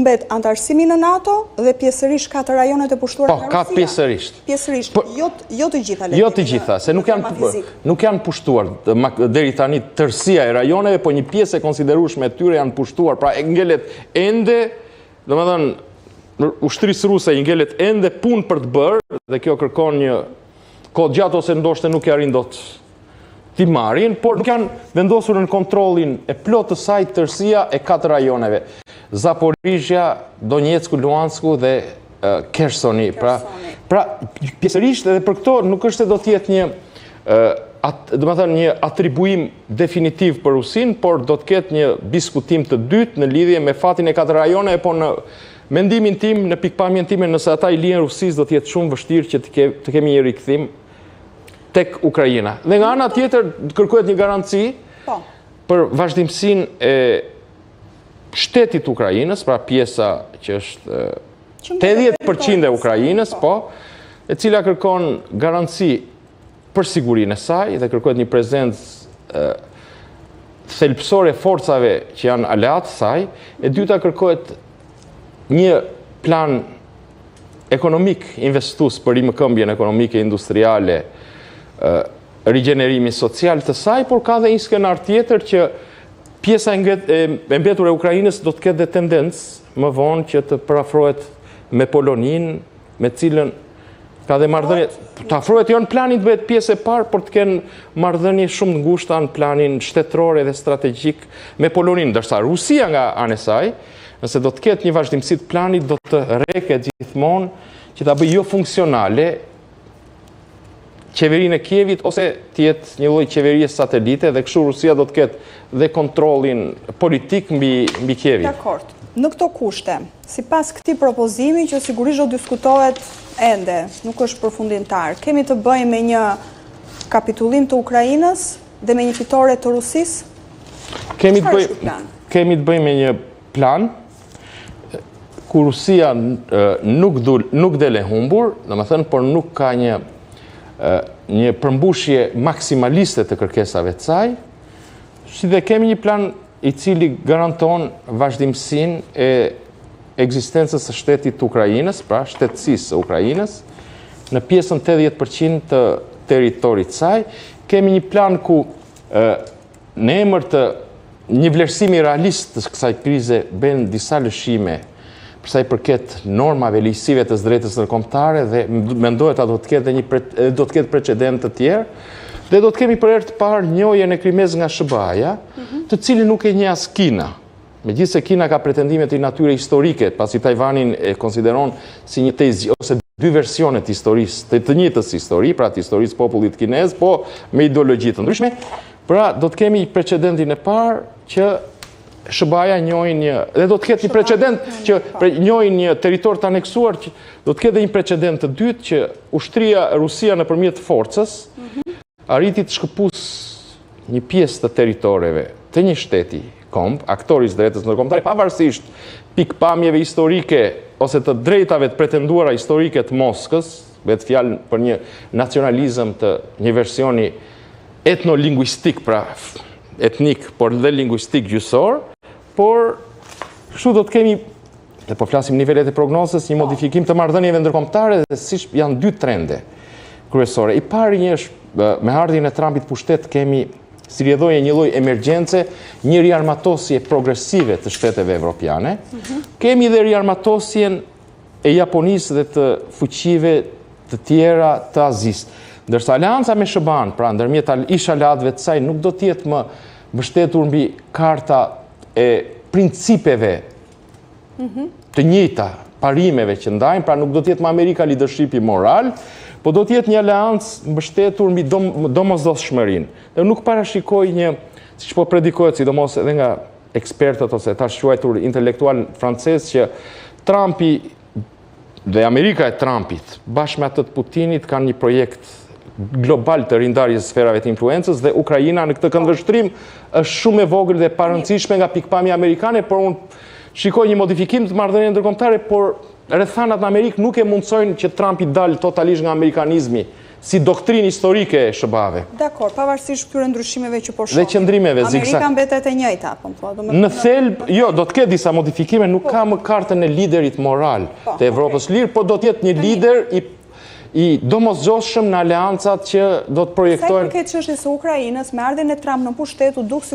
Humbet anëtarësimi në NATO dhe pjesërisht katër rajonet e pushtuara po, nga Rusia. Po, ka pjesërisht. Pjesërisht, po, jo, jo të gjitha. Jo të gjitha, se nuk janë, nuk janë pushtuar deri tani tërësia e rajoneve, po një pjesë e konsiderueshme e tyre janë pushtuar, pra e ngelet ende, domethënë, ushtrisë ruse i ngelet ende punë për të bërë, dhe kjo kërkon një kohë të gjatë ose ndoshta nuk ia arrin dot t'i marrin, por nuk janë vendosur në kontrollin e plotë të saj tërësia e katër rajoneve. Zaporizhja, Donjecku, Luhansku dhe Kersoni. Pra, pra pjesërisht edhe për këto nuk është se do të jetë një domethënë një atribuim definitiv për Rusinë, por do të ketë një diskutim të dytë në lidhje me fatin e katër rajoneve, po në mendimin tim, në pikëpamjen time, nëse ata i lihen Rusisë, do të jetë shumë vështirë që të kemi një rikthim tek Ukraina. Dhe nga ana tjetër kërkohet një garanci po. për vazhdimësinë e shtetit të Ukrainës, pra pjesa që është 80% e Ukrainës, po, po, e cila kërkon garanci për sigurinë e saj dhe kërkohet një prezencë thelbësore e forcave që janë aleatë të saj. E dyta kërkohet një plan ekonomik investues për rimëkëmbjen ekonomike, industriale, rigjenerimin social të saj, por ka dhe një skenar tjetër që pjesa e mbetur e Ukrainës do të ketë dhe tendencë më vonë që të përafrohet me Poloninë, me cilën ka dhe marrëdhënie, të afrohet jo në planin të bëhet pjesë e parë, por të kenë marrëdhënie shumë të ngushta në planin shtetëror edhe strategjik me Poloninë, ndërsa Rusia nga ana e saj, Nëse do të ketë një vazhdimësi të planit, do të rreket gjithmonë që ta bëjë jo funksionale qeverinë e Kievit ose të jetë një lloj qeverie satelite dhe kështu Rusia do të ketë dhe kontrollin politik mbi mbi Kievin. Dakord. Në këto kushte, sipas këtij propozimi që sigurisht do diskutohet ende, nuk është përfundimtar, kemi të bëjmë me një kapitullim të Ukrainës dhe me një fitore të Rusisë? Kemi të bëjmë kemi të bëjmë me një plan ku Rusia nuk dul, nuk del e humbur, domethënë, por nuk ka një një përmbushje maksimaliste të kërkesave të saj, si dhe kemi një plan i cili garanton vazhdimësinë e ekzistencës së shtetit të Ukrainës, pra shtetësisë së Ukrainës, në pjesën 80% të territorit të saj, kemi një plan ku Në emër të një vlerësimi realist të kësaj krize bëhen disa lëshime për sa i përket normave ligjësive të së drejtës ndërkombëtare dhe mendohet a do të ketë dhe një do të ketë precedentë të tjerë dhe do të kemi për herë të parë njohjen e Krimesë nga SHBA-ja, mhm. të cilën nuk e njeh as Kina. Megjithëse Kina ka pretendime të një natyre historike, pasi Tajvanin e konsideron si një tezë ose dy versione të historisë, të të njëjtës histori, pra të historisë popullit kinez, po me ideologji të ndryshme, pra do të kemi precedentin e parë që SHBA-ja njohin një dhe do të ketë një precedent që po. njohin një territor të aneksuar që do të ketë dhe një precedent të dytë që ushtria Rusia nëpërmjet forcës mhm. arriti të shkëpusë një pjesë të territoreve të një shteti komb, aktor i së drejtës ndërkombëtare, pavarësisht pikëpamjeve historike ose të drejtave të pretenduara historike të Moskës, bëhet fjalë për një nacionalizëm të një versioni etnolinguistik, pra etnik, por dhe linguistik gjuhësor, por kështu do të kemi dhe po flasim nivelet e prognozës, një modifikim të marrëdhënieve ndërkombëtare dhe siç janë dy trende kryesore. I pari një është me ardhjen e Trumpit pushtet kemi si rrjedhojë e një lloj emergjence, një riarmatosje progresive të shteteve evropiane. Mhm. Kemi dhe riarmatosjen e Japonisë dhe të fuqive të tjera të Azisë. Ndërsa aleanca me SHBA-në, pra ndërmjet ish aleatëve të saj nuk do të jetë më mbështetur mbi karta e principeve mhm. të njëjta parimeve që ndajnë, pra nuk do të jetë më Amerika leadershipi moral, po do të jetë një aleancë mbështetur mbi domosdoshmërinë. Dhe nuk parashikoj një, siç po predikohet sidomos edhe nga ekspertët ose të ashtuquajtur intelektualë francezë që Trumpi Dhe Amerika e Trumpit, bashkë me atë të Putinit, kanë një projekt global të rindarjes së sferave të influencës dhe Ukraina në këtë këndvështrim është shumë e vogël dhe e parëndësishme nga pikëpamja amerikane, por unë shikoj një modifikim të marrëdhënieve ndërkombëtare, por rrethanat në Amerikë nuk e mundësojnë që Trumpi dalë totalisht nga amerikanizmi. si doktrinë historike e SHBA-ve. Dakord, pavarësisht këtyre ndryshimeve që po shohim. Dhe qëndrimeve zigzag. Amerika mbetet e njëjta, po më thua, domethënë. Në thelb, jo, do të ketë disa modifikime, nuk po. ka më kartën e liderit moral po, të Evropës lirë, po do të jetë një lider i i domosdoshëm në aleancat që do të projektojnë. Sa i përket çështjes së Ukrainës, me ardhjen e Trump në pushtet u duk sikur